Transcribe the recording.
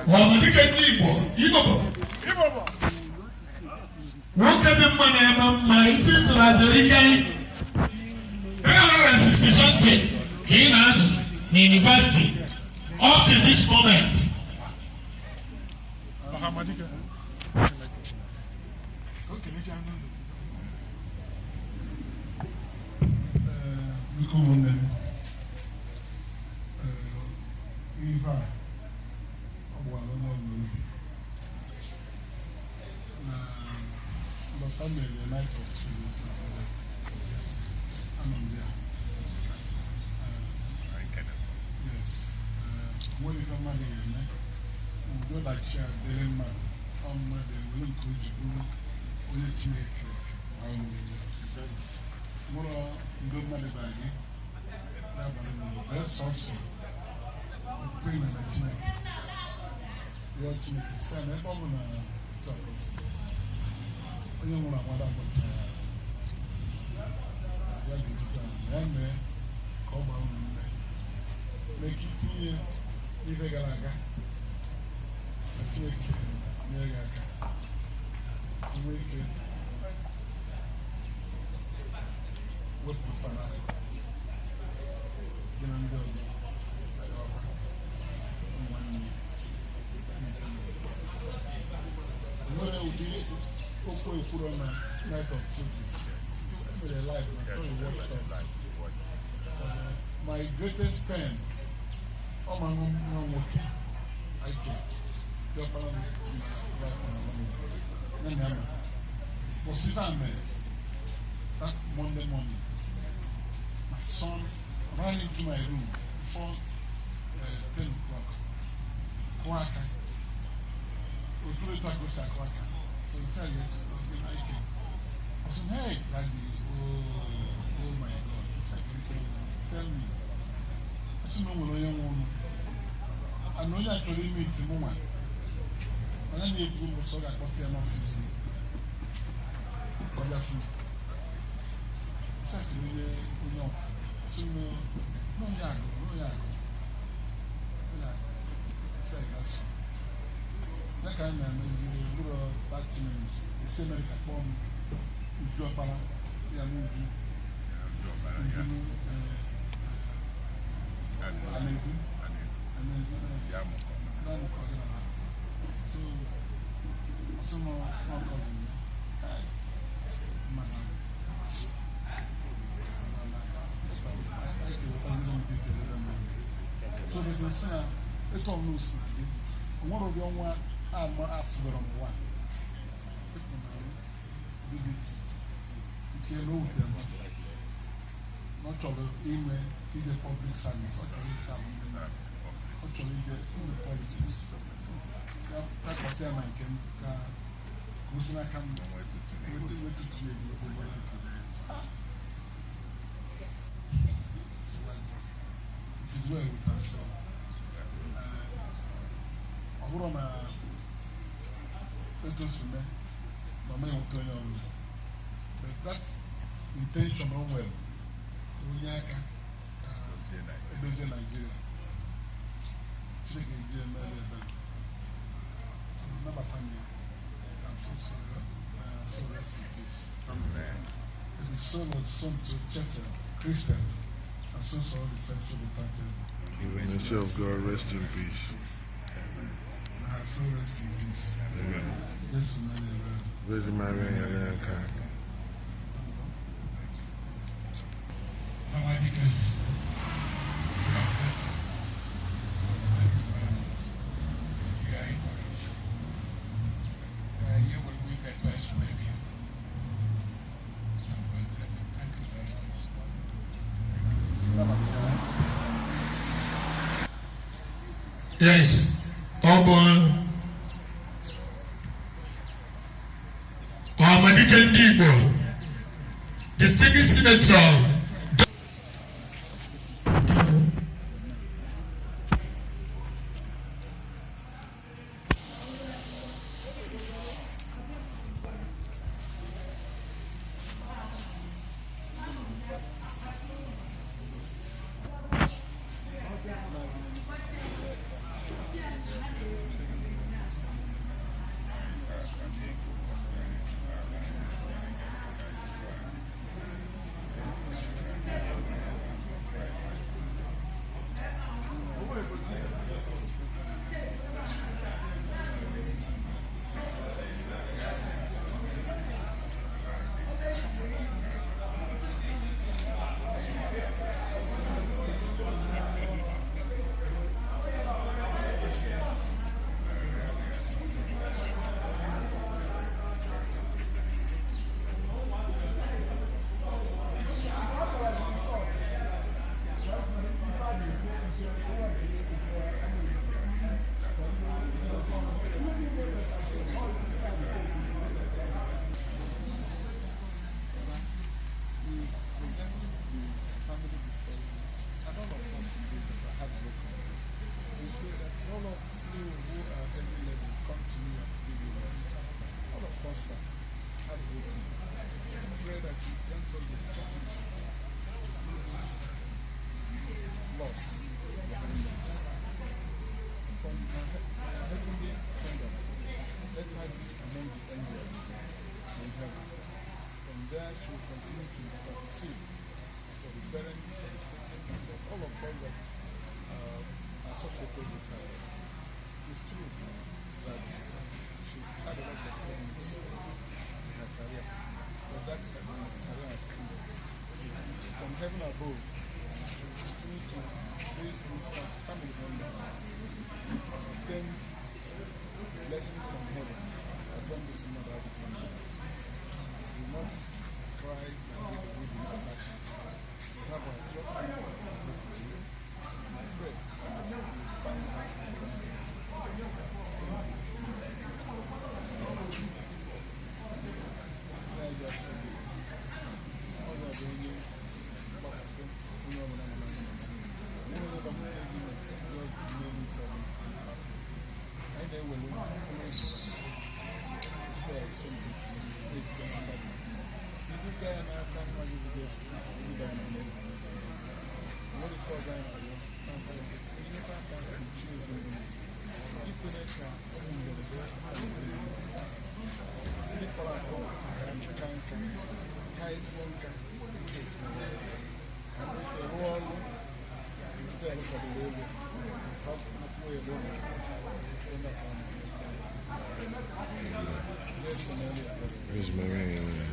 Ọhamadike ndị Igbo, Igbo bụ nwoke dị mma na-eme mma. Ife ịzụrụ azụ erike 360 something ka ị na-azụ na university up to this moment. Ọhamadike. Ka o kelechaa n'ụlọ. Biko ụmụnne m, ee, ife a ọ gbara onye ọbụla obi na mbọsa mere Night of Truth na Abuja, anọ m there. Yes, nwere ife mmadụ ga-eme ụdị ọdachi a dịrị mmadụ, ọ mmadụ ewere nke o ji bụrụ onye Chineke kere eke gbaa onwe ya. Nwụrọ ndị mmadụ bara gị n'abalị n'ụlọ bee sọsọ ekwe na Chineke, rịọ Chineke sị na ebe ọ bụ na otu a ka o si dị, onye nwụrụ anwụ ada ya ya ga-ejikwa na ya mee ka ọ gbaa unu ume, mee ka itinye n'ife gara aga ka Chineke nyere gị aka ka nwee ike wepụ fara gị na ndị ọzọ agawakwa ụmụ nwanne ya. Enwere ụdị okwu ekwuro na Night of Truth emere live na so you watch us. My greatest pain, ọ ma nwa nwa nwoke ike diọkpara m na ya na nwanne ya na ya ma kwụsị ife a mere. That Monday morning, my son ran into my room before 10 o'clock, kụọ aka oturu etu a ka o si akụ aka. So he said, "Yes, okay, Ike." I said, "Hey, Daddy, oh, oh my God." He said, "Tell me." I said, "No, nwere onye nwe ụlọ and onye a chọrọ ime iti mụ nwa onye na-ekwu m sọ ga-akpọta ya n'ọfịs ka ọ bịa fụ." Sakiri onye onye ọkwa sị m na onye agụ onye agụ onye agụ sị gasị ya ka anyị na-emezi ruo 30 minutes, esi Amerịka kpọọ m, Uju ọkpara ya n'Uju Uju Anaedu Anaedu na-amụkọ gị na ha. So ọsị m nọ cousin ya mana mana anyị ga-eweta ndị detail ebe so bete sị ya etu ọbụla o si na gị o nwere ụdị ọnwa ama afụbara m ụwa ịpụ na ụdị dị iche iche nke na o wutere m na ọ chọrọ inwe ije public service, ọ chọrọ ịsa ndị mmadụ, ọ chọrọ ije ime politics ya kpọta ya na nke m ka ka o si n'aka m wetutu ya ego. It is well with us. Ọ bụrụ na etu o si mee na ọ ewute onye ọbụla, but that intention o nwere onye aka ka edozie Naijiria, Chineke eji emere ebere. So nabata m ya. I'm so sorry. So rest in peace. And the soul of Somto Cheta Christian and so sorry the faithful departed. May the soul of God rest in peace. May her soul rest in peace. Amen. Jesu mere ebere. Virgin Mary, nyere aka. Ọhamadike, we are grateful. Thank you very much. To your encourage. You will be advice to have you. So I'm very grateful. Thank you very much. Nabata ya. Yes, ọ bụ Ọhamadike ndị Igbo, distinguished senator. us are heartbroken. We pray that you grant us the fortitude to put this loss behind us. From her heavenly kingdom, let her be among the angels in heaven. From there, she will continue to intercede for the parents, for the siblings, for all of us that are associated with her. It is true that she had a lot of problems in her career, but that career has ended. From heaven above, she will continue to be with her family members, obtain blessings from heaven upon this mother of the family. We will not cry that we do not have. We have our trust in God and hope in you. We pray that we find her eternal rest. Na-eji asọ gị, ọ ga-abụ onye mgbapụta onye ọbụla nọ na ndụ. Onwere onye gbapụta gị na ya n'elu ife ọbụla. Anyị na-ewere mkpụrụ obi instead something na-etinye n'aka gị. Ibuga ya n'aka nwa gị bụ Jesu Kristi, ibuga ya n'ụlọ eze. Nwere ife ọzọ anyị na-arịọ inyekwa aka kpuchie ezinụlọ, ikwere ka ụmụ mberede ezinụlọ ndị fọrọ afọ ka nka nka ka ezigbo nka ezinụlọ ka ndị ike rụọ ọrụ Christian kwadoro ego ka akwụkwọ ya rụọ nka ebe a ka ọ nọ Jesu na-eri ekpere. Praise Mary.